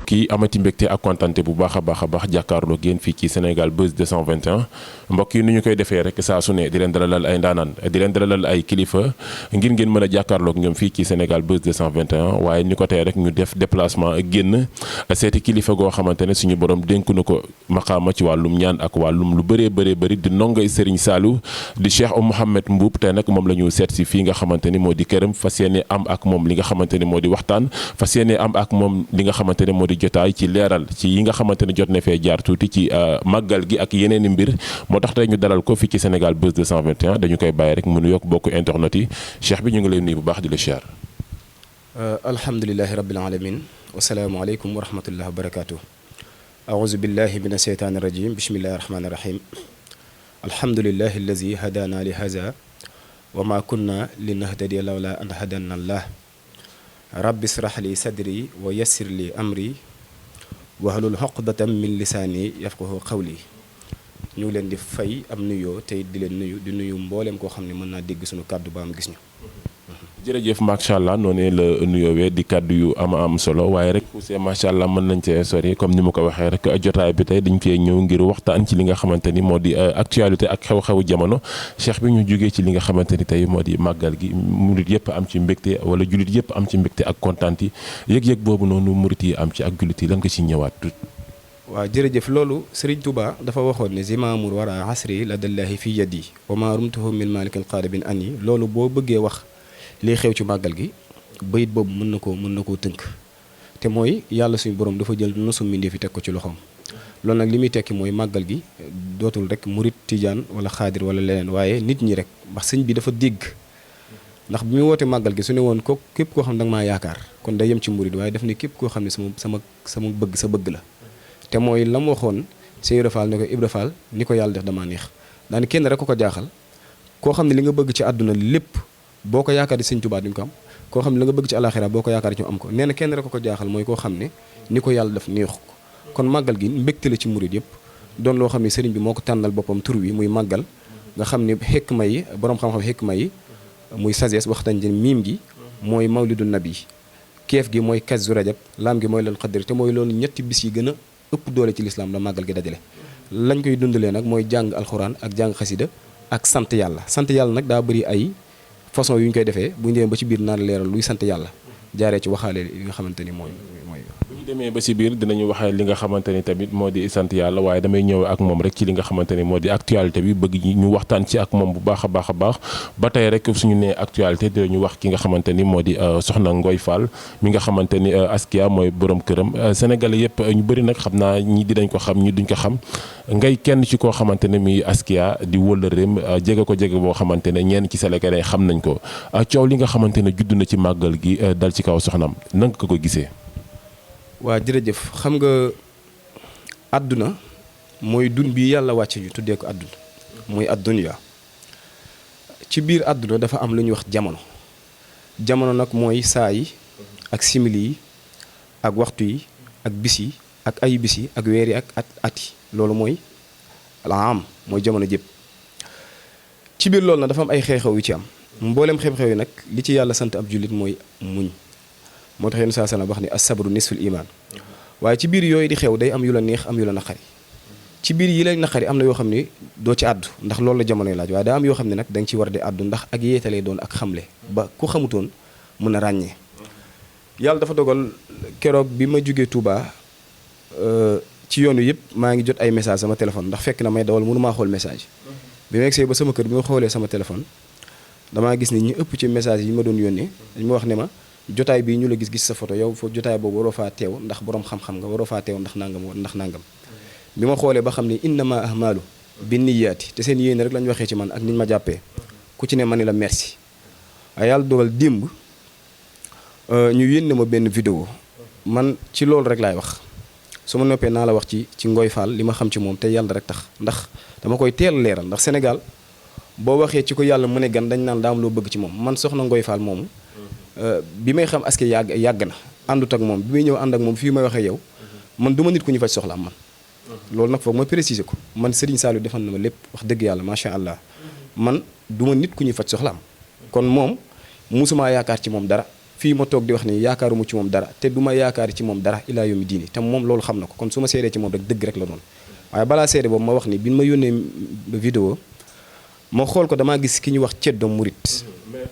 mbokk yi amati mbégte ak kontante bu baax a baax jàkkaarloo génn fii ci Sénégal Buzz 221 mbokk yi ni ñu koy defee rek saa su ne di leen dalalal ay ndaanaan di leen dalalal ay kilifa ngir ngeen mën a jàkkaarloog ñoom fii ci Sénégal Buzz 221 waaye ni ko tey rek ñu def déplacement génn seeti kilifa goo xamante ne suñu borom dénku na ko maqaama ci wàllum ñaan ak wàllum lu bëree bëri di ndongoy Serigne Saliou di Cheikh Mouhamed Mboup tey nag moom la ñu seet si fii nga xamante ni moo di këram fas yéene am ak moom li nga xamante ni moo di waxtaan fas yéene am ak moom li nga xamante ne moo di jotaay ci leeral ci yi nga xamante ne jot na fee jaar tuuti ci màggal gi ak yeneen i mbir moo tax tey ñu dalal ko fii ci Sénégal Buzz 221 dañu koy bàyyi rek mu nuyoog bokk internet yi Cheikh bi ñu ngi lay nuyu bu baax di la siyaar. alhamdulilahi rabbil alamin wasalaamu aleykum wa rahmatullahi wa barakatuh aouzu billahi min asheytaani rajim bismillahi rahmaani rahim alhamdulilahi allazi hadana li haza wa ma kunna linahtadiya lawla an hadana allah rabbi israh li sadri wa yassir li amri wahlul uqdatam min lisaani yafqahu qawli ñu ngi leen di fay am nuyoo tey di leen nuyu di nuyu mbooleem koo xam ne mën naa dégg suñu kàddu ba am gis ñu. jërëjëf macha allah noonu la nuyoowee di kàddu yu am solo waaye rek poussé macha allah mën nañ cee sori comme ni ma ko waxee rek jotaay bi tey dañ fee ñëw ngir waxtaan ci li nga xamante ni moo di actualité ak xew-xewu jamono Cheikh bi ñu jógee ci li nga xamante ni tey moo di màggal gi murit yëpp am ci mbégte wala jullit yëpp am ci mbégte ak kontaan yi yëg-yëg boobu noonu murit yi am ci ak jullit yi lan nga ci ñëwaat tuuti. waaw jërëjëf loolu Serigne Touba dafa waxoon ne zimaamur wara asri la dallahi fi yadi wa ma rumtuhu min malikal qaadibin ani loolu boo bëggee wax lii xew ci màggal gi bayit boobu mën na koo tënk te mooy yàlla suñu borom dafa jël nosu mbindéef fi teg ko ci loxoom loolu nag li muy tekki mooy màggal gi dootul rek murit tijaan wala xaadir wala leneen waaye nit ñi rek ndax sëñ bi dafa dégg ndax bi muy woote màggal gi su ne woon ko képp koo xam ne danga maa yaakaar kon day yem ci murit waaye daf ne képp koo xam ne sama bëgg sa bëgg la te mooy la mu waxoon Sëñ Ibra Fall ne ko Ibra Fall ni ko yàlla def damaa neex daani kenn rek ko jaaxal koo xam ne li nga bëgg ci àdduna lépp boo ko yaakaar di Sëñ Tuubaa duñ ko am koo xam ne la nga bëgg ci alaxira boo ko yaakaar ci am ko nee na kenn rek ko jaaxal mooy koo xam ne ni ko yàlla def neexu ko kon màggal gi mbégte la ci murit yëpp doon loo xam ne sëriñ bi moo ko tànnal boppam tur wi muy màggal nga xam ne xikma yi boroom xam-xam xikma yi muy sagesse waxtaan ji miim gi mooy mawlidu nabi keef gi mooy kazu rajab laam gi mooy leen xaddari te mooy loolu ñetti bis yi gën a ëpp doole ci lislaam la màggal gi dajale lañ koy dundalee nag mooy jàng alxuraan ak jàng xasida ak sant yàlla nag daa bëri ay façon yu ñu koy defee bu ñu demee ba ci biir naan leeral luy sant yàlla jaaree ci waxaale li nga xamante ni mooy bu ñu demee ba ci biir dinañu waxee li nga xamante ni tamit moo di sant yàlla waaye damay ñëw ak moom rek ci li nga xamante ni moo di actualité bi bëgg ñu waxtaan ci ak moom bu baax a baax ba tey rek suñu nee actualité dinañu wax ki nga xamante ni moo di soxna Ngoye Fall mi nga xamante ni Askia mooy borom këram sénégalais yëpp ñu bëri nag xam naa ñi dinañ ko xam ñi duñ ko xam ngay kenn ci koo xamante ne mi Askia di wëllëreem jege boo xamante ne ñenn ci sénégalais xam nañ ko coow li nga xamante ne judd na ci màggal gi dal ci kaw soxnam nan nga ko gisee. waa jërëjëf xam nga àdduna mooy dun bi yàlla wàcce ñu tuddee ko àdduna mooy àdduna ci biir àdduna dafa am lu ñuy wax jamono nag mooy saa yi ak simili yi ak waxtu yi ak bis yi ak ay bis yi ak weer yi ak at yi loolu mooy am mooy jamono jëpp ci biir loolu nag dafa am ay xew-xew yu ci am mboolem xew-xew yi nag li ci yàlla sant ab jullit mooy muñ moo tax yenn saa sana wax ni as-sabru nisful iman waaye ci biir yooyu di xew day am yu la neex am yu la naqari ci biir yi lay naqari am na yoo xam ne doo ci àddu ndax loolu la jamonoy laaj waaye daa am yoo xam ne nag da nga ci war di àddu ndax ak yeetalee doon ak xamle ba ku xamutoon mën a ràññee yàlla dafa dogal keroog bi ma jógee Touba ci yoonu yëpp maa ngi jot ay message sama téléphone ndax fekk na may dawal mënu maa xool message bi ma egsee ba sama kër bi ma xoolee sama téléphone damaa gis ni ñu ëpp ci message yi ma doon yónnee dañ ma wax ne ma jotaay bii ñu la gis sa photo yow foofu jotaay boobu waroo faa teew ndax borom xam-xam nga waroo faa teew ndax nangam bi ma xoolee ba xam ne innama ahmalu bi niyaati te seen yéene rek lañ waxee ci man ak niñ ma jàppee ku ci ne ma ni la merci waaye yàlla dogal démb ñu yénne ma benn vidéo man ci loolu rek laay wax su ma noppee naa la wax ci Ngoye Fall li ma xam ci moom te yàlla rek tax ndax dama koy teel leeral ndax Sénégal boo waxee ci ko yàlla mu ne gan dañ naan daam loo bëgg ci moom man soxna Ngoye Fall moomu bi may xam aske yàgg na àndut ak moom bi may ñëw ànd ak moom fii may waxee yow man du ma nit ku ñu faj soxlaam man loolu nag foog ma préciser ko man Serigne Saliou defal na ma lépp wax dëgg yàlla macha allah man du ma nit ku ñuy faj soxlaam kon moom musumaa yaakaar ci moom dara fii ma toog di wax ni yaakaaruma ci moom dara te du ma yaakaari ci moom dara ilaa yomi diini te moom loolu xam na ko kon su ma seedee ci moom rek dëgg rek la doon waaye balaa seede boobu ma wax ni bi ma yónnee vidéo ma xool ko damaa gis ki ñu wax Ceddo Murit. mais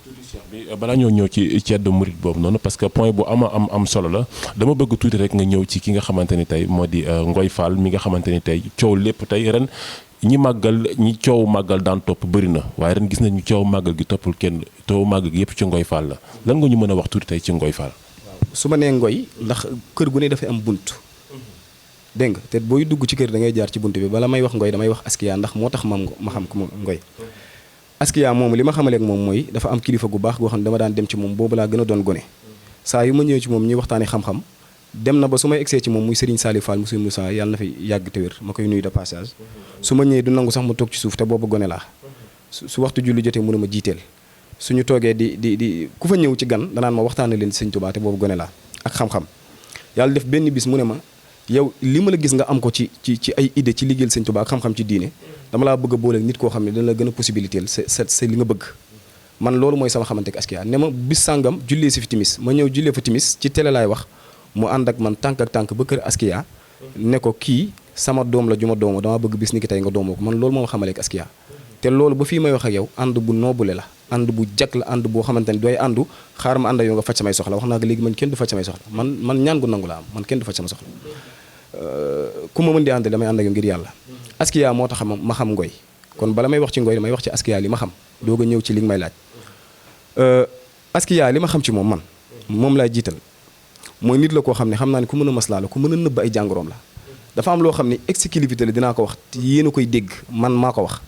tuuti Cheikh bi balaa ñoo ñëw ci Ceddo Murit boobu noonu parce que point bu am solo la dama bëgg tuuti rek nga ñëw ci ki nga xamante ni tey moo di Ngoye Fall mi nga xamante ni tey coow lépp tey ren ñi coow màggal daan topp bëri na waaye ren gis nañu coow màggal gi toppul kenn coow màggal gi yëpp ci Ngoye Fall la lan nga ñu mën a wax tuuti tey ci Ngoye Fall. waaw su ma nee Ngoye ndax kër gu ne dafay am bunt. dégg nga te booy dugg ci kër da ngay jaar ci bunt bi bala may wax Ngoye damay wax Askia ndax moo tax ma xam ko Ngoye. Askia moom li ma xamaleeg moom mooy dafa am kilifa gu baax goo xam ne dama daan dem ci moom boobu laa gën a doon gone saa yu ma ñëwee ci moom ñuy waxtaanee xam-xam dem na ba su may egsee ci moom muy Serigne Salif Fall monsieur Moussa yàlla na fi yàgg te wér ma koy nuyu de passage su ma ñëwee du nangu sax ma toog ci suuf te boobu gone laa su waxtu julli jotee mënu ma jiiteel suñu toogee di ku fa ñëw ci gan danaan ma waxtaane leen Sëñ Tuubaa te boobu gone laa ak xam-xam yàlla def benn bis mu ne ma yow li ma la gis nga am ko ci ay idée ci liggéeyal Sëñ Tuubaa ak xam-xam ci diine dama laa bëgg a booleel nit koo xam ne dana la gën a possibilité sa li nga bëgg man loolu mooy sama xamante ak Askia ne ma bis sàngam jullee si fi timis ma ñëw jullee fa timis ci télé laay wax mu ànd ak man tànk ak tànk ba kër Askia ne ko kii sama doom la ju ma doomu dama bëgg bis ni ki tey nga doomoo ko man loolu moo ma xamale ak Askia te loolu ba fii may wax ak yow ànd bu noobule la ànd bu jag la ànd boo xamante ni dooy àndu xaar ma ànd ak yow nga faj samay soxla wax naa ko léegi man kenn du faj samay soxla man ñaan gu nangu la am man kenn du faj sama soxla ku ma mën di ànd damay ànd ak yow ngir yàlla Askia moo tax ma xam Ngoye kon bala may wax ci Ngoye damay wax ci Askia li ma xam doog a ñëw ci li nga may laaj Askia li ma xam ci moom laay jiital mooy nit la koo xam ne xam naa ne ku mën a maslaa la ku mën a nëbb ay jàngoroom la dafa am loo xam ne exclusivité la dinaa ko wax yéen a koy dégg man maa ko wax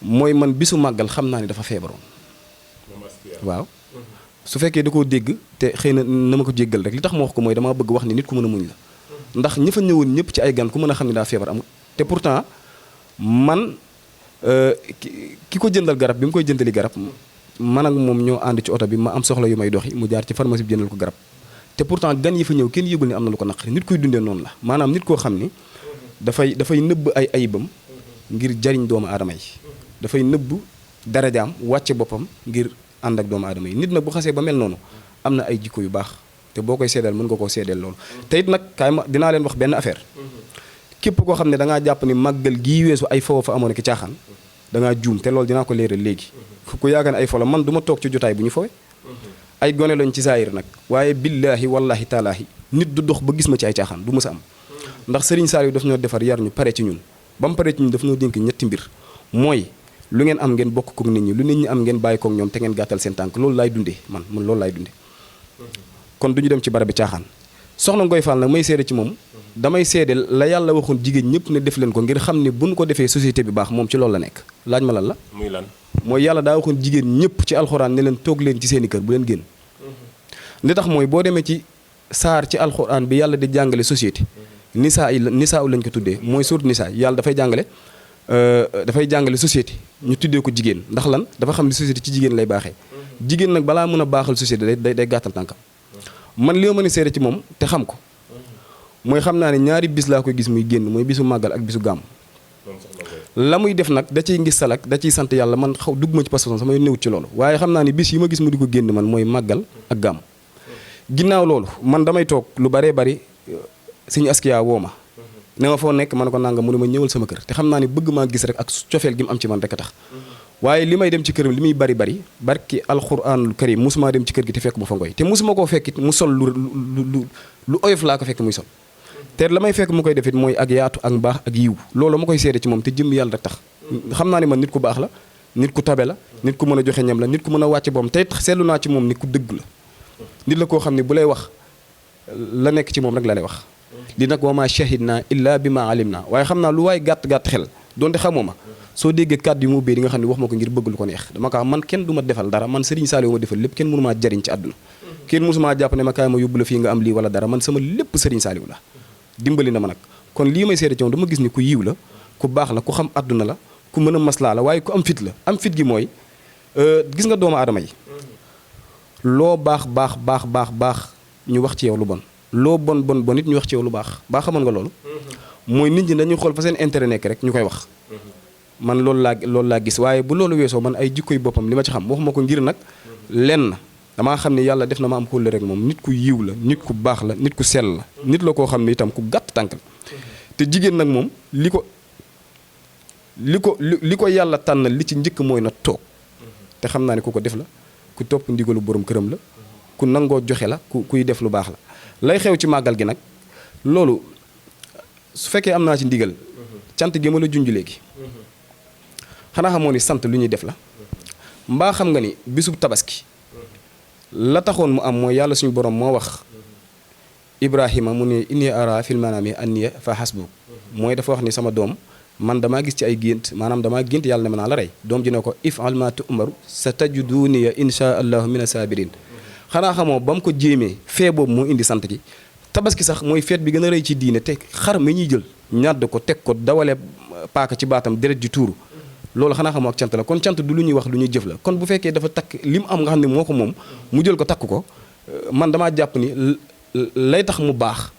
mooy man bisu màggal xam naa ne dafa feebaroon waaw su fekkee da koo dégg te xëy na ma ko jéggal rek li tax ma wax ko mooy dama bëgg wax ni nit ku mën a muñ la ndax ñi fa ñëwoon ñëpp ci ay gan ku mën a xam ne daa feebar amul te pourtant man ki ko jëndal garab bi mu koy jëndali garab man ak moom ñoo ànd ci oto bi ma am soxla yu may doxi mu jaar ci pharmacie bi jëndal ko garab te pourtant gan yi fa ñëw kenn yëgul ni am na lu ko naqari nit kuy dundee noonu la maanaam nit koo xam ni dafay nëbb ay ayibam ngir jariñ doomu aadama yi dafay nëbb darajaam wàcce boppam ngir ànd ak doomu aadama yi nit nag bu xasee ba mel noonu am na ay jikko yu baax te boo koy seedeel mën nga koo seedeel loolu te it nag kaay ma dinaa leen wax benn affaire képp koo xam ne da ngaa jàpp ni màggal gii weesu ay foo fa amoon ki caaxaan da ngaa juum te loolu dinaa ko leeral léegi ku yaakaar ne ay fo la man du ma toog ci jotaay bu ñu fowe ay gone lañ ci saayir nag waaye billaahi wallaahi taalaahi nit du dox ba gis ma ci ay caaxaan du mës a am ndax Serigne Saliou daf ñoo defar yar ñu pare ci ñun ba mu pare ci ñun daf ñoo dénk ñetti mbir mooy lu ngeen am ngeen bokk kook nit ñi lu nit ñi am ngeen bàyyi kook ñoom te ngeen gàttal seen tànk loolu laay dundee man loolu laay dundee kon du ñu dem ci barab bi caaxaan soxna Ngoye Fall nag may seede ci moom damay seede la yàlla waxoon jigéen ñëpp ne def leen ko ngir xam ne buñ ko defee société bi baax moom ci loolu la nekk laaj ma lan la muy lan mooy yàlla daa waxoon jigéen ñëpp ci alxuraan ne leen toog leen ci seeni kër bu leen génn li tax mooy boo demee ci saar ci alxuraan bi yàlla di jàngale société nisaa lañ ko tuddee mooy surtout nisaa yàlla dafay jàngale société ñu tuddee ko jigéen ndax lan dafa xam ne société ci jigéen lay baaxee jigéen nag balaa mën a baaxal société day gàttal tànkam man li ma mën a seede ci moom te xam ko mooy xam naa ne ñaari bis laa koy gis muy génn mooy bisu màggal ak bisu gàmm la muy def nag da ciy ngis salak da ciy sant yàlla man dugg ma ci pastoon samay néewut ci loolu waaye xam naa ne bis yi ma gis mu di ko génn man mooy màggal ak gàmm ginnaaw loolu man damay toog lu baree bari Sëñ Askia woo ma ne ma foo nekk man ko nanga mu ne ma ñëwal sama kër te xam naa ne bëgg maa gis rek ak cofeel gi mu am ci man rek a tax waaye li may dem ci këram li muy bari barki alxuraanul karim musuma dem ci kër gi te fekk mu fa Ngoye te musuma koo fekkit mu sol lu oyof laa ko fekk muy sol te la may fekk mu koy defit mooy ak yaatu ak mbaax ak yiw loolu ma koy seede ci moom te jëm yàlla rek tax xam naa ne man nit ku baax la nit ku tabe la nit ku mën a joxe ñam la nit ku mën a wàcce boom te seetlu naa ci moom nit ku dëgg la nit la koo xam ne bu lay wax la nekk ci moom rek la lay wax li nag wa ma shahidna illa bi ma alim na waaye xam naa lu waay gàtt-gàtt xel donte xamoo ma soo déggee kàddu yi mu ubbee di nga xam ne wax ma ko ngir bëgg lu ko neex dama ko man kenn du ma defal dara man Serigne Saliou ma defal lépp kenn mënu maa jariñ ci àdduna kenn mësumaa jàpp ne ma kaay ma yóbbu la fii nga am lii wala dara man sama lépp Serigne Saliou la dimbali na ma nag kon lii may seede ci moom dama gis ni ku yiw la ku baax la ku xam àdduna la ku mën a maslaa la waaye ku am fit la am fit gi mooy gis nga doomu aadama yi loo baax ñu wax ci yow lu bon loo bon it ñu wax ci yow lu baax xamoon nga loolu mooy nit ñi dañuy xool fa seen intérêt nekk rek ñu koy wax man loolu laa gis waaye bu loolu weesoo man ay jikkoy boppam li ma ci xam waxuma ko ngir nag lenn damaa xam ne yàlla def na ma am kóllëre rek moom nit ku yiw la nit ku baax la nit ku sell la nit la koo xam ne itam ku gàtt tànk la te jigéen nag moom li ko yàlla tànnal li ci njëkk mooy na toog te xam naa ne ku ko def la ku topp ndigalu borom këram la ku nangoo joxe la kuy def lu baax la lay xew ci màggal gi nag loolu su fekkee am naa ci ndigal cant gi ma la junj léegi xanaa xamoo ni sant lu ñuy def la mbaa xam nga ni bisub tabaski la taxoon mu am mooy yàlla suñu borom moo wax Ibrahima mu ne inni ara fil manami anniya fa hasbuk mooy dafa wax ni sama doom man damaa gis ci ay gént maanaam damaa gént yàlla ne ma naa la rey doom ji ne ko if'al ma tu'maru satajiduni insha allahu mina sabirin xanaa xamoo ba mu ko jéemee fee boobu moo indi sant gi tabaski sax mooy feet bi gën a rëy ci diine te xar mi ñuy jël ñàdd ko teg ko dawale paaka ci baatam deret ji tuuru loolu xanaa xamoo ak cant la kon cant du lu ñuy wax lu ñuy jëf la kon bu fekkee dafa takk li mu am nga xam ne moo ko moom mu jël ko takk ko man damaa jàpp ni lay tax mu baax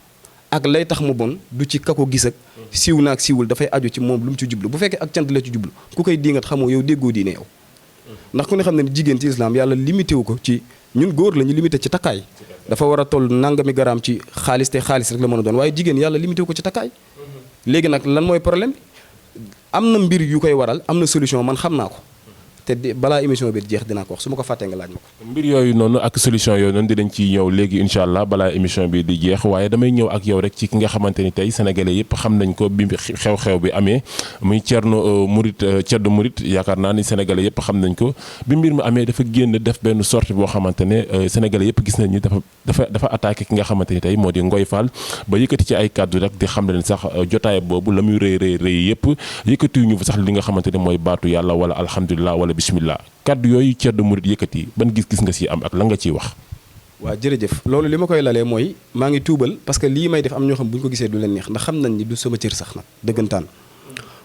ak lay tax mu bon du ci ka ko gis ak siiw na ak siiwul dafay aju ci moom lu mu ci jublu bu fekkee ak cant la ci jublu ku koy diingat xamoo yow déggoo diine yow ndax ku ne xam ne jigéen ci islam yàlla limité wu ko ci ñun góor la ñu limité ci takkaay dafa war a toll nangami garaam ci xaalis te xaalis rek la mën a doon waaye jigéen yàlla limité wu ko ci takkaay léegi nag lan mooy problème bi am na mbir yu koy waral am na solution man xam naa ko te balaa émission bi jeex dinaa ko wax su ma ko fàttee nga laaj ma ko. mbir yooyu noonu ak solution yooyu noonu dinañ ci ñëw léegi incha allah balaa émission bi di jeex waaye damay ñëw ak yow rek ci ki nga xamante ni tey sénégalais yëpp xam nañ ko bi xew-xew bi amee muy Thierno Mouride yaakaar naa ni sénégalais yëpp xam nañ ko bi mbir mi amee dafa génn def benn sortie boo xamante ne sénégalais yëpp gis nañ ni dafa attaqué ki nga xamante ni tey moo di Ngoye Fall ba yëkkati ci ay kàddu rek di xam leen sax jotaay boobu la muy rëy yëpp yëkkatiwuñu fa sax li nga xamante ne mooy baatu yàlla wala alhamdulilah wala bismillah kaddu yooyu Thierno Mouride yëkkati ban gis-gis nga si am ak la nga ciy wax. waaw jërëjëf loolu li ma koy lalee mooy maa ngi tuubal parce que lii may def am ñoo xam bu ñu ko gisee du leen neex ndax xam nañ ni du sama cër sax nag dëggantaan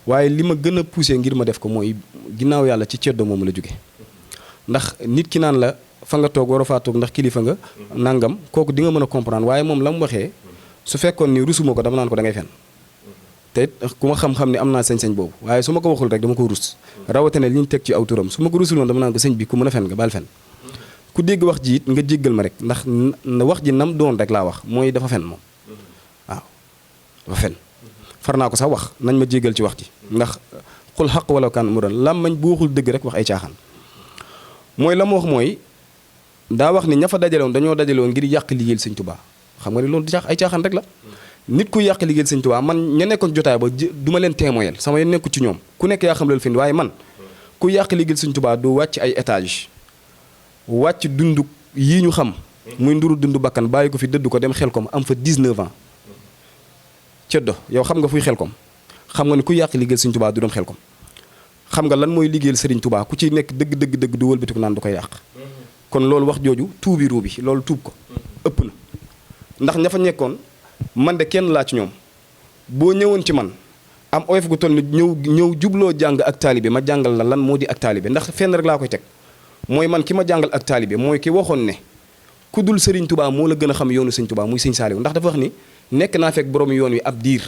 waaye li ma gën a poussé ngir ma def ko mooy ginnaaw yàlla ci ceddo moomu la jóge ndax nit ki naan la fa nga toog war a faa toog ndax kilifa nga nangam kooku di nga mën a comprendre waaye moom la mu waxee su fekkoon ni rusuma ko dama naan ko da ngay fen te ku ma xam-xam ne am naa sañ-sañ boobu waaye su ma ko waxul rek dama ko rus rawatina li ñu teg ci aw turam su ma ko rusul woon dama naan ko sëñ bi ku mën a fen nga baal fen ku dégg wax ji it nga jéggal ma rek ndax wax ji nam doon rek laa wax mooy dafa fen moom waaw dafa fen far naa ko sax wax nañ ma jéggal ci wax ji ndax xul xaq wala kan mu doon làmmañ bu waxul dëgg rek wax ay caaxaan mooy la ma wax mooy daa wax ni ña fa dajalewoon dañoo dajalewoon ngir yàq liggéeyal sëñ Tuubaa xam nga ni loolu ay caaxaan rek la nit ku yàq liggéeyal sëñ Tuubaa man ña nekkoon jotaay ba du ma leen témoyel sama yéen nekku ci ñoom ku nekk yaa xam loolu fi waaye man ku yàq liggéeyal sëñ Tuubaa du wàcc ay étage wàcc dund yii ñu xam muy nduru dund bakkan bàyyi ko fi dëdd ko dem Xelkom am fa 19 ans ceddo yow xam nga fuy Xelkom xam nga ni ku yàq liggéeyal sëñ Tuubaa du dem Xelkom xam nga lan mooy liggéeyal sëriñ Tuubaa ku ci nekk dëgg du wëlbatiku naan du koy yàq kon loolu wax jooju tuubi ruubi loolu tuub ko ëpp na ndax ña fa nekkoon man de kenn laa ci ñoom boo ñëwoon ci man am oyof gu toll ni ñëw jubloo jàng ak taalibe ma jàngal la lan moo di ak taalibe ndax fenn rek laa koy teg mooy man ki ma jàngal ak taalibe mooy ki waxoon ne ku dul sëriñ Tuubaa moo la gën a xam yoonu sëñ Tuubaa muy sëñ Saaliw ndax dafa wax ni nekk naa fekk borom yoon wi ab diir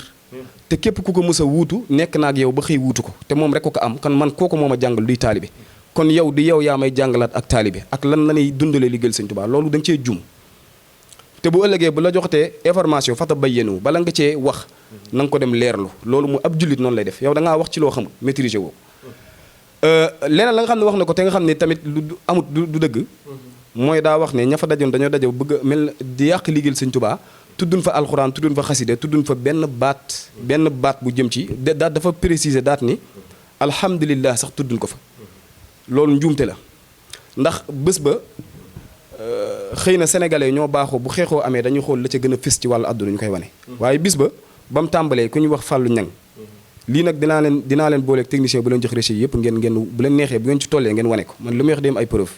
te képp ku ko mës a wuutu nekk naa ak yow ba xëy wuutu ko te moom rek ko am kon man kooku moo ma jàngal luy taalibe kon yow di yow yaa may jàngalaat ak taalibe ak lan la ñuy dundalee liggéeyal sëñ Tuubaa loolu da nga cee jum te bu ëllëgee bu la joxatee information fata bayyanu bala nga cee wax na nga ko dem leerlu loolu mu ab jullit noonu lay def yow da ngaa wax ci loo xamul maîtriser woo leneen la nga xam ne wax na ko te nga xam ne tamit lu amut du dëgg mooy daa wax ne ña fa dajoon dañoo dajo bëgg a mel di yàq liggéeyal sëñ Tuubaa tuddun fa alxuraan tuddun fa xaside tuddun fa benn baat bu jëm ci daat dafa préciser daat ni alhamdulillah sax tuddun ko fa loolu njuumte la ndax bés ba xëy na sénégalais ñoo baaxoo bu xeexoo amee dañuy xool la ca gën a fës ci wàllu àdduna ñu koy wane waaye bis ba mu tàmbalee ku ñu wax Fallou Niang lii nag dinaa leen booleeg technicien bu leen jox reçu yëpp ngeen bu leen neexee bu ngeen ci tollee ngeen wane ko man li may wax dem ay preuve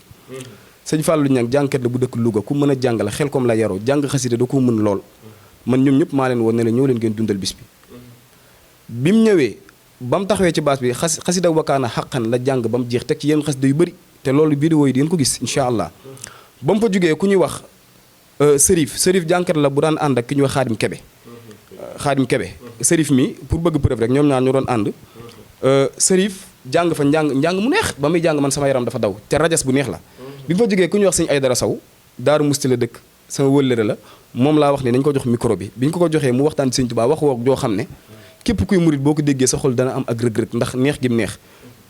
sëñ Fallou Niang jàngkat la bu dëkk Louga ku mën a jàng la xel comme la yaroo jàng xasida da ko mën lool man ñoom ñëpp maa leen woon ne la ñëw leen ngeen dundal bis bi mu ñëwee ba mu taxawee ci baas bi xasida wakaana xaqan la jàng ba mu jeex teg ci yenn xasida yu bëri te loolu vidéo yi di ngeen ko gis incha allah ba mu fa jógee ku ñuy wax sërif jànkat la bu daan ànd ak ki ñuy wax xaadim kebe sërif mi pour bëgg preuve rek ñoom ñaar ñu doon ànd sërif jàng fa njàng mu neex ba muy jàng man sama yaram dafa daw te rajas bu neex la bi mu fa jógee ku ñuy wax sëñ Aydara Sow Daaru Musti la dëkk sama wëllëre la moom laa wax ne dañ ko jox micro bi bi ñu ko joxee mu waxtaan ci sëñ Tuubaa wax woog joo xam ne képp kuy murit boo ko déggee sa xol dana am ak rëg-rëg ndax neex gi mu neex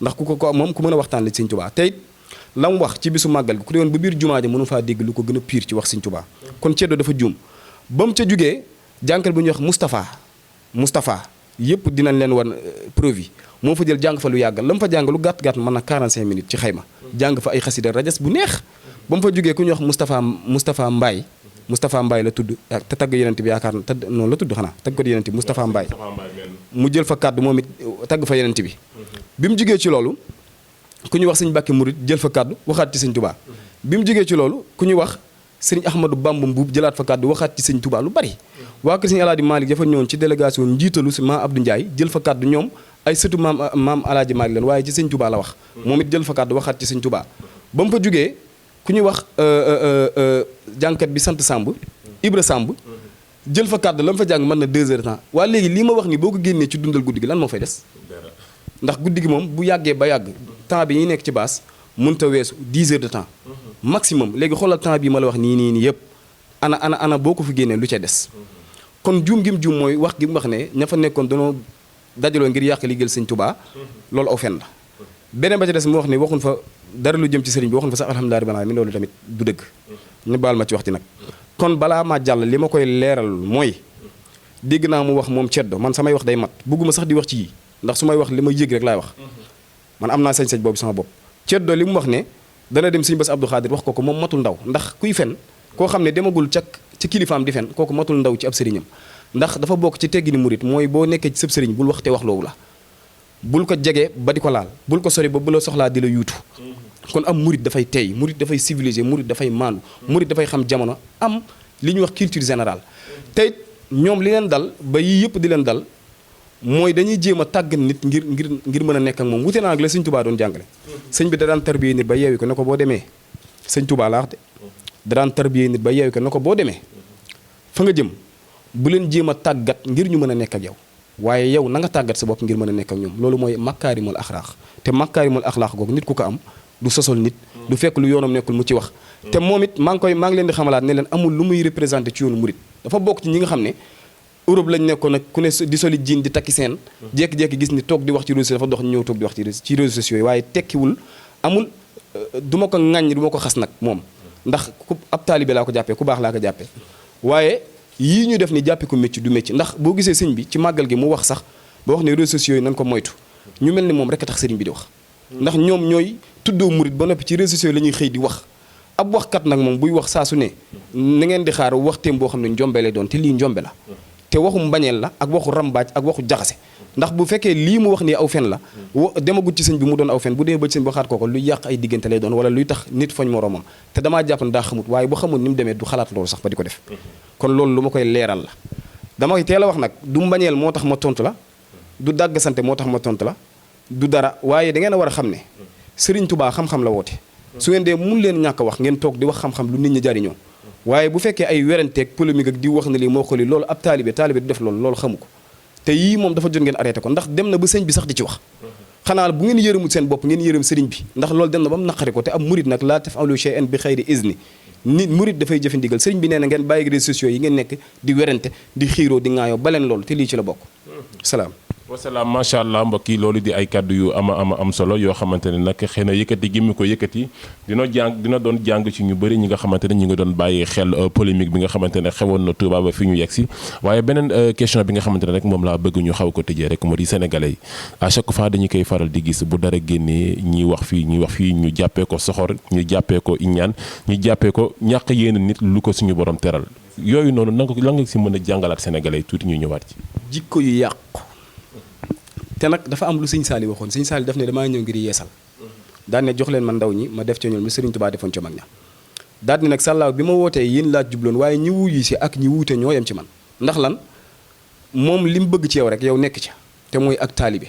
ndax ku ko moom ku mën a waxtaan la ci sëñ Tuubaa tey la mu wax ci bisu màggal gi ku deewoon ba biir jumaa ja mënu faa dégg lu ko gën a pire ci wax sëñ Tuubaa kon ceddo dafa juum ba mu ca jugee jànkal bu ñuy wax Moustapha yëpp dinañ leen wan preuve yi moo fa jël jàng fa lu yàgg la mu fa jàng lu gàtt-gàtt mën na 45 minutes ci xayma jàng fa ay xasida rajas bu neex ba mu fa jugee ku ñuy wax Moustapha Mbaye la tudd te tagg yenente bi yaakaar na te noonu la tudd xanaa tagg ko yenente bi Moustapha Mbaye mu jël fa kàddu moom it tagg fa yenente bi mu jugee ci loolu ku ñuy wax sëñ Mbàkke Murit jël fa kàddu waxaat ci sëñ Touba bi mu jugee ci loolu ku ñuy wax sëriñ Ahmadou Bamba Mbuub jëlaat fa kàddu waxaat ci sëñ Touba lu bari waa kër sëñ Alaaji Malick dafa ñëwoon ci délégation njiitalu si maam Abdou Ndiaye jël fa kàddu ñoom ay sëtu maam Alaaji Malick leen waaye ci sëñ Touba la wax moom it jël fa kàddu waxaat ci sëñ Touba ba mu fa jugee ku ñuy wax jànkat bi sant Samb Ibra Samb jël fa kàddu la mu fa jàng mën na 2 heures de temps waa léegi lii ma wax ni boo ko génnee ci dundal guddi gi lan moo fay des ndax guddi gi moom bu yàggee ba yàgg temps bi ñuy nekk ci baas mënta weesu 10 heures de temps maximum léegi xoolal temps bii ma la wax nii yëpp ana boo ko fi génnee lu ca des kon juum gi mu juum mooy wax gi mu wax ne ña fa nekkoon danoo dajaloo ngir yàq liggéeyal sëñ Touba loolu aw fen la beneen ba ca des mu wax ne waxuñ fa dara lu jëm ci sëriñ bi waxuñ fa sax alhamdulilah rabbil alamin loolu tamit du dëgg ñu baal ma ci waxti nag kon balaa maa jàll li ma koy leeral mooy dégg naa mu wax moom ceddo man samay wax day mat bugguma sax di wax ci yii ndax su may wax li ma yëg rek laay wax man am naa sañ-sañ boobu sama bopp ceddo li mu wax ne dana dem sëñ Bass Abdou Khadir wax ko moom matul ndaw ndax kuy fen koo xam ne demagul ci kilifaam di fen kooku matul ndaw ci ab sëriñam ndax dafa bokk ci teggini murit mooy boo nekkee ci sëb sëriñ bul wax te wax loowu la bul ko jege ba di ko laal bul ko sori ba bu la soxlaa di la yuutu kon am murit dafay teey murit dafay civilisé murit dafay maandu murit dafay xam jamono am li ñuy wax culture générale tey ñoom li leen dal ba yii yëpp di leen dal mooy dañuy jéem a tàggat nit ngir mën a nekk ak moom wute naa ak la sëñ Touba doon jàngale sëñ bi da daan tarbiyee nit ba yeewi ko ne ko boo demee sëñ Touba la wax de da daan tarbiyee nit ba yeewi ko ne ko boo demee fa nga jëm bu leen jéem a tàggat ngir ñu mën a nekk ak yow waaye yow na nga tàggat sa bopp ngir mën a nekk ak ñoom loolu mooy makaarimul axlaax te makaarimul axlaax googu nit ku ko am du sosol nit du fekk lu yoonam nekkul mu ci wax te moom it maa ngi leen di xamalaat ne leen amul lu muy représenté ci yoonu murit dafa bokk ci ñi nga xam ne Europe lañ nekkoon nag ku ne di soli jiin di takki seen jékki-jékki gis ni toog di wax ci réseaux dafa dox ñëw toog di wax ci réseaux sociaux yi waaye tekkiwul amul du ma ko ŋàññ du ma ko xas nag moom ndax ku ab taalibe laa ko jàppee ku baax laa ko jàppee waaye yii ñu def ni jàppe ko métti du métti ndax boo gisee sëñ bi ci màggal gi mu wax sax ba wax ne réseaux sociaux yi nañ ko moytu ñu mel ni moom rek a tax sëriñ bi di wax ndax ñoom ñooy tuddoo murit ba noppi ci réseaux sociaux yi la ñuy xëy di wax ab waxkat nag moom buy wax saa su ne na ngeen di xaar waxteem boo xam ne njombe lay doon te lii njombe la te waxu mbañeel la ak waxu rambaaj ak waxu jaxase ndax bu fekkee lii mu wax nii aw fen la demagut ci sëñ bi mu doon aw fen bu demee ba ci sëñ bi waxaat kooko luy yàq ay diggante lay doon wala luy tax nit foñ moroomam te damaa jàpp ne daa xamut waaye bu xamul ni mu demee du xalaat loolu sax ba di ko def kon loolu lu ma koy leeral la dama koy teel a wax nag du mbañeel moo tax ma tontu la du dàggasante moo tax ma tontu la du dara waaye da ngeen a war a xam ne Sëriñ Tubaa xam-xam la woote su ngeen dee mun leen ñàkk a wax ngeen toog di wax xam-xam lu nit ñi jariñoo waaye bu fekkee ay weranteeg polémique ak di wax na lii moo xoli loolu ab taalibe du def loolu xamu ko te yii moom dafa jot ngeen arrêté ko ndax dem na ba sëñ bi sax di ci wax xanaa bu ngeen yërëmut seen bopp ngeen yërëm sëriñ bi ndax loolu dem na ba mu naqari ko te am murit nag laa taf'alu shay'an bi xayri izni nit murit dafay jëfe ndigal sëriñ bi nee na ngeen bàyyi réseaux sociaux yi ngeen nekk di werante di xiiroo di ŋaayoo baleen loolu te lii ci la bokk salaam wasalaam macha allah mbokk yi loolu di ay kàddu yu am solo yoo xamante ne nag xëy na yëkkati gi mu ko yëkkati dina doon jàng ci ñu bëri ñi nga xamante ne ñu ngi doon bàyyi xel polémique bi nga xamante ne xewoon na Touba ba fi ñu yegg si waaye beneen question bi nga xamante ne rek moom laa bëgg ñu xaw ko tëjee rek moo di sénégalais yi à chaque fois dañu koy faral di gis bu dara génnee ñiy wax fii ñu jàppee ko soxor ñu jàppee ko iñaan ñu jàppee ko ñàkk yéen nit lu ko suñu borom teral yooyu noonu la nga si mën a jàngalaat sénégalais yi tuuti ñu ñëwaat ci jikko yu yàqu te nag dafa am lu sëñ Saali waxoon sëñ Saali daf ne damaa ñëw ngir yeesal daan ne jox leen ma ndaw ñi ma def ca ñoom lu Sëriñ Tuubaa defoon ca mag ña daal ne nag sàllaaw bi ma wootee yéen laa jubloon waaye ñi wuyu si ak ñi wuute ñoo yem ci man ndax lan moom li mu bëgg ci yow rek yow nekk ca te mooy ak taalibe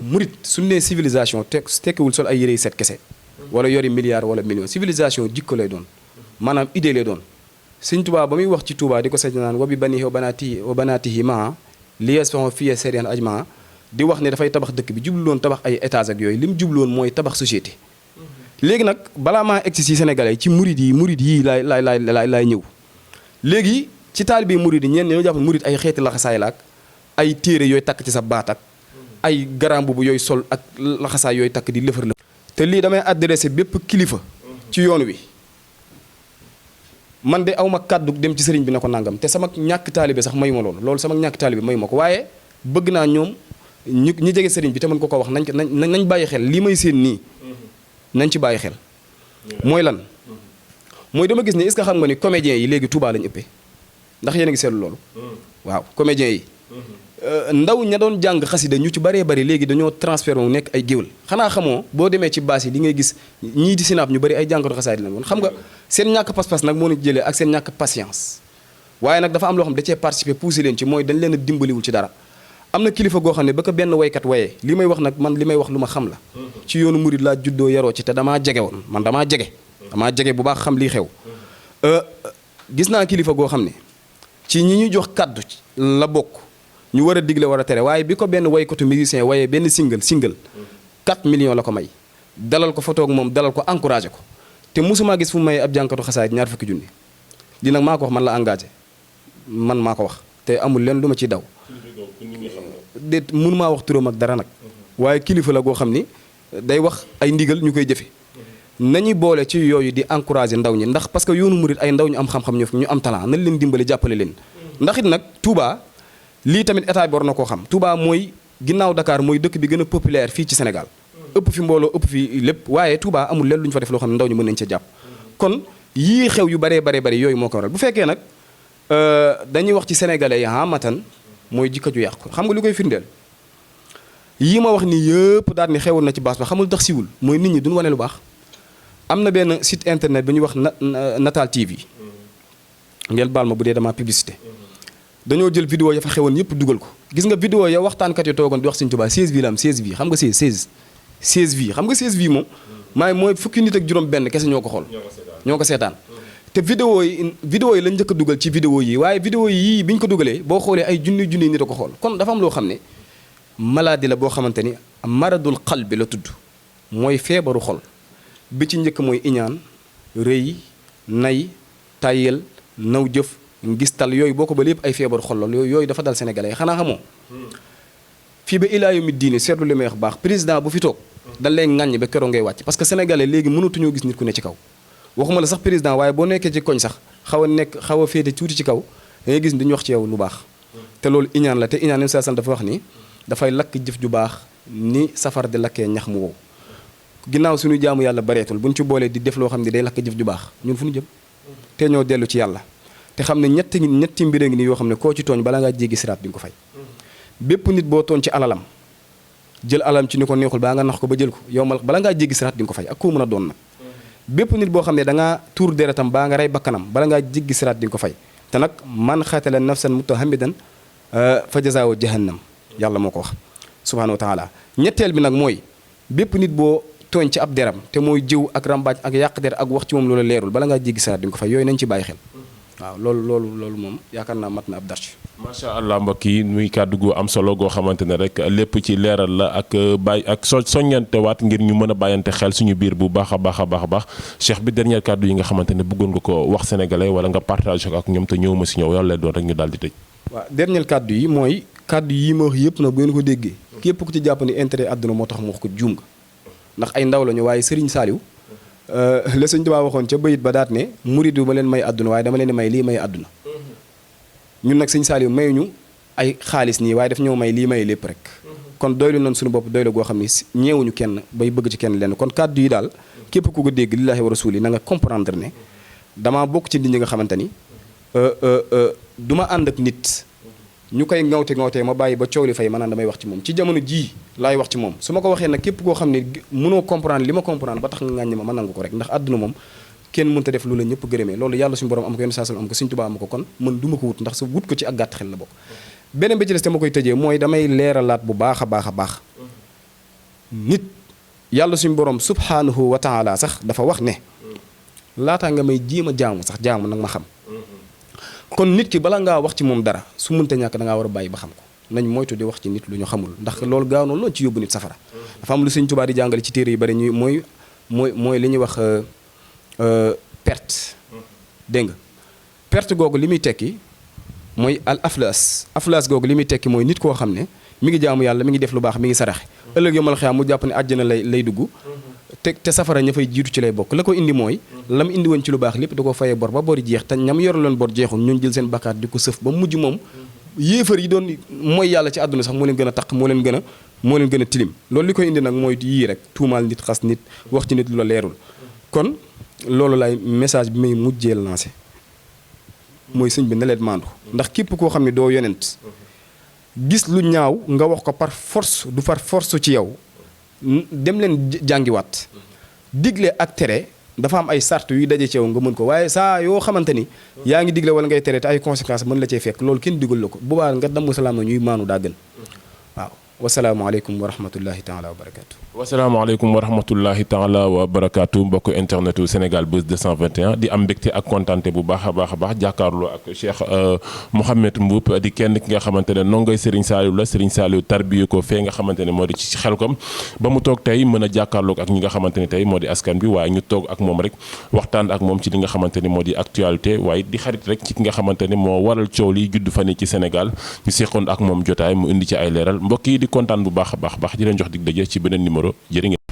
murit suñu nee civilisation tekkiwul sol ay yére yu set kese wala yori milliard wala million civilisation jikko lay doon maanaam idée lay doon Sëriñ Tuubaa ba muy wax ci Tuubaa di ko sañ naan wa bi banihi wa banaatihi maa liesfon fiye sérian ajmaa di wax ne dafay tabax dëkk bi jubluwoon tabax ay étage ak yooyu li mu jubluwoon mooy tabax société léegi nag balaa maa egsi si sénégalais ci murid yi laay ñëw léegi ci taalibe murid yi ñeen ñoo jàpp murid ay xeeti laxasaay la ak ay téere yooyu takk ci sa baat ak ay garambu bu yooyu sol ak laxasaay yooyu takk di lëfër la te lii damay adressé bépp kilifa ci yoon wi man de awma kàddu dem ci sëriñ bi na ko nangam te sama ñàkk taalibe sax mayu ma loolu sama ñàkk taalibe mayu ma ko waaye bëgg naa ñoom ñi jege sëriñ bi te mën ko wax nañ bàyyi xel lii may seen nii nañ ci bàyyi xel mooy lan mooy dama gis ne est-ce que xam nga ni comédiens yi léegi Touba lañ ëppee ndax yéen a ngi seetlu loolu waaw comédiens yi ndaw ña doon jàng xasida ñu ci bëree bëri léegi dañoo transféré wu nekk ay géwël xanaa xamoo boo demee ci baas yi di ngay gis ñii di sinaab ñu bëri ay jàngatu xasaay la woon xam nga seen ñàkk pas-pas nag moo ñu jëlee ak seen ñàkk patience waaye nag dafa am loo xam da cee participer poussé leen ci mooy dañ leen a dimbaliwul ci dara am na kilifa goo xam ne ba ko benn waykat wayee li may wax nag man li may wax lu ma xam la ci yoonu murid laa juddoo yaroo ci te damaa jege woon man damaa jege bu baax xam lii xew gis naa kilifa goo xam ne ci ñi ñu jox kaddu la bokk ñu war a digle war a tere waaye bi ko benn waykatu musicien waaye benn single 4 millions la ko may dalal ko photo ak moom dalal ko encouragé ko te mosuma gis fu mu may ab jànkatu xasaay 20 000 li nag maa ko wax man la engagé man maa ko wax te amul leen lu ma ciy daw déet mënu maa wax turam ak dara nag waaye kilifa la goo xam ni day wax ay ndigal ñu koy jëfe nañuy boole ci yooyu di encouragé ndaw ñi ndax parce que yoonu murit ay ndaw ñu am xam-xam ñu am talent nañ leen dimbale jàppale leen ndax it nag Touba lii tamit état bi war na koo xam Touba mooy ginnaaw Dakar mooy dëkk bi gën a populaire fii ci Sénégal ëpp fi mbooloo ëpp fi lépp waaye Touba amul leen lu ñu fa def loo xam ne ndaw ñu mën nañ ca jàpp kon yii xew yu baree yooyu moo ko waral bu fekkee nag dañuy wax ci sénégalais yi amatan mooy jikko ju yàqu xam nga li koy firndeel yii ma wax ni yëpp daal ni xewoon na ci baas ba xamul tax siwul mooy nit ñi duñ wane lu baax am na benn site internet bi ñuy wax Natal TV ngeen baal ma bu dee dama publicité dañoo jël vidéo ya fa xewoon yëpp dugal ko gis nga vidéo ya waxtaankat yi toogoon di wax Sëñ Tuubaa 16 vies la am 16 vies xam nga 16 vies xam nga 16 vies moom mooy fukki nit ak juróom benn kese ñoo ko xool ñoo ko seetaan te vidéo yi lañ njëkk a dugal ci vidéo yi waaye vidéo yi bi ñu ko dugalee boo xoolee ay junni nit a ko xool kon dafa am loo xam ne maladie la boo xamante ni maradul qalbi la tudd mooy feebaru xol bi ci njëkk mooy iñaan rëy nay tayel naw jëf ngistal yooyu boo ko ba lépp ay feebaru xol la yooyu dafa dal sénégalais yi xanaa xamoo fii ba ilaa yawmi diini seetlu li may wax baax président bu fi toog dañ lay ŋàññ ba keroog ngay wàcc parce que sénégalais léegi mënatuñoo gis nit ku ne ci kaw waxuma la sax président waaye boo nekkee ci koñ sax xaw a féete tuuti ci kaw da ngay gis ni dañuy wax ci yow lu baax te loolu iñaan la te iñaan ni saa san dafa wax ni dafay lakk jëf ju baax ni safar di lakkee ñax mu wow ginnaaw suñu jaamu yàlla bareetul buñ ci boolee di def loo xam ne day lakk jëf ju baax ñun fu ñu jëm te ñoo dellu ci yàlla te xam ne ñetti mbir a ngi nii yoo xam ne koo ci tooñ bala ngaa jéggi siraat di nga ko fay bépp nit boo tooñ ci alalam jël alalam ci ni ko neexul baa nga nax ko ba jël ko yow mal bala ngaa jéggi siraat di nga ko fay ak koo mën a doon nag bépp nit boo xam ne da ngaa tuur deretam baa nga rey bakkanam bala ngaa jéggi siraat di nga ko fay te nag man xaatala nafsan mutahamidan fa jazaahu jahannam yàlla moo ko wax subhaanahu wa taala ñetteel bi nag mooy bépp nit boo tooñ ci ab deram te mooy jëw ak rambaaj ak yàq der ak wax ci moom loolu leerul bala ngaa jéggi siraat di nga ko fay yooyu nañ ci bàyyi xel waaw loolu moom yaakaar naa mat na ab darc macha allah mbokk yi muy kàddu gu am solo goo xamante ne rek lépp ci leeral la ak soññante waat ngir ñu mën a bàyyante xel suñu biir bu baax a baax cheikh bi dernier kàddu yi nga xamante ne bëggoon nga ko wax sénégalais wala nga partagé ko ak ñoom te ñëw ma si ñëw yàlla lay doon rek ñu daal di tëj. waaw dernier kàddu yi mooy kàddu yi ma wax yëpp nag bu ngeen ko déggee képp ku ci jàpp ni intérêt àdduna moo tax mu wax ko juum nga ndax ay ndaw lañu waaye Serigne Saliou la Sëñ Tuubaa waxoon ca bayit ba daat ne murid ma leen may àdduna waaye dama leen may lii may àdduna ñun nag Sëñ Saliou mayuñu ay xaalis nii waaye daf ñëw may lii may lépp rek kon doylu nañ suñu bopp doylu goo xam ni ñeewuñu kenn bay bëgg ci kenn lenn kon kàddu yi daal képp ku ko dégg lillaahi wa rasuuli na nga comprendre ne damaa bokk ci nit ñi nga xamante ni du ma ànd ak nit ñu koy ngawte ma bàyyi ba coow li fay ma naan damay wax ci moom ci jamono jii laay wax ci moom su ma ko waxee nag képp koo xam ne mënoo comprendre li ma comprendre ba tax nga ŋàññi ma nangu ko rek ndax àdduna moom kenn mënta def lu la ñëpp gërëmee loolu yàlla suñu borom am ko yenn saa am ko Sëñ Tuubaa am ko kon man du ma ko wut ndax sa wut ko ci ak gàtt xel la bokk beneen bi ci des te ma koy tëjee mooy damay leeralaat bu baax a baax nit yàlla suñu borom subhanahu wa taala sax dafa wax ne laataa nga may jéem a jaamu sax jaamu nag ma xam kon nit ki bala ngaa wax ci moom dara su mënta ñàkk da ngaa war a bàyyi ba xam ko nañ moytu di wax ci nit lu ñu xamul ndax loolu gaaw na loolu ci yóbbu nit safara dafa am lu Sëñ Tuubaa di jàngale ci téere yu bari ñuy mooy mooy li ñuy wax perte dégg nga perte googu li muy tekki mooy al aflas googu li muy tekki mooy nit koo xam ne mi ngi jaamu yàlla mi ngi def lu baax mi ngi saraxe ëllëg yomal xiyaam mu jàpp ne àjjana lay dugg te safara ña fay jiitu ci lay bokk la ko indi mooy la mu indi woon ci lu baax lépp da ko fayee bor ba bori jeex te ñam yoraloon bor jeexul ñun jël seen bakkaat di ko sëf ba mujj moom yéefar yi doon mooy yàlla ci àdduna sax moo leen gën a taq moo leen gën a tilim loolu li koy indi nag mooy yii rek tuumaal nit xas nit wax ci nit lu la leerul kon loolu lay message bi may mujjee lancé mooy sëñ bi ne leen maandu ndax képp koo xam ne doo yonent gis lu ñaaw nga wax ko par force du par force ci yow dem leen jàngiwaat digle ak tere dafa am ay sart yuy daje ci yow nga mën ko waaye saa yoo xamante ni yaa ngi digle wala ngay tere te ay conséquences mën la cee fekk loolu kenn digal la ko bu baax nga damm salaam na ñuy maanu daa gën waaw wasalaamaaleykum wa rahmatullahi taala wa barakaatu. wasalaamaaleykum wa rahmatullahi taala wa barakaatu mbokk internetu Sénégal Buzz 221 di am mbégte ak kontaante bu baax a baax jàkkaarloo ak Cheikh Mouhamed Mboup di kenn ki nga xamante ne nongoy Serigne Saliou la Serigne Saliou tarbiyu ko fee nga xamante ne moo di ci Xelkom ba mu toog tey mën a jàkkaarloo ak ñi nga xamante ne tey moo di askan bi waaye ñu toog ak moom rek waxtaan ak moom ci li nga xamante ne moo di actualité waaye di xarit rek ci ki nga xamante ne moo waral coow li judd fan yi ci Sénégal ñu seqoon ak moom jotaay mu indi ci ay leeral mbokk yi di kontaan bu baax a baax di leen jox dig daje ci beneen numéro jërë ngeen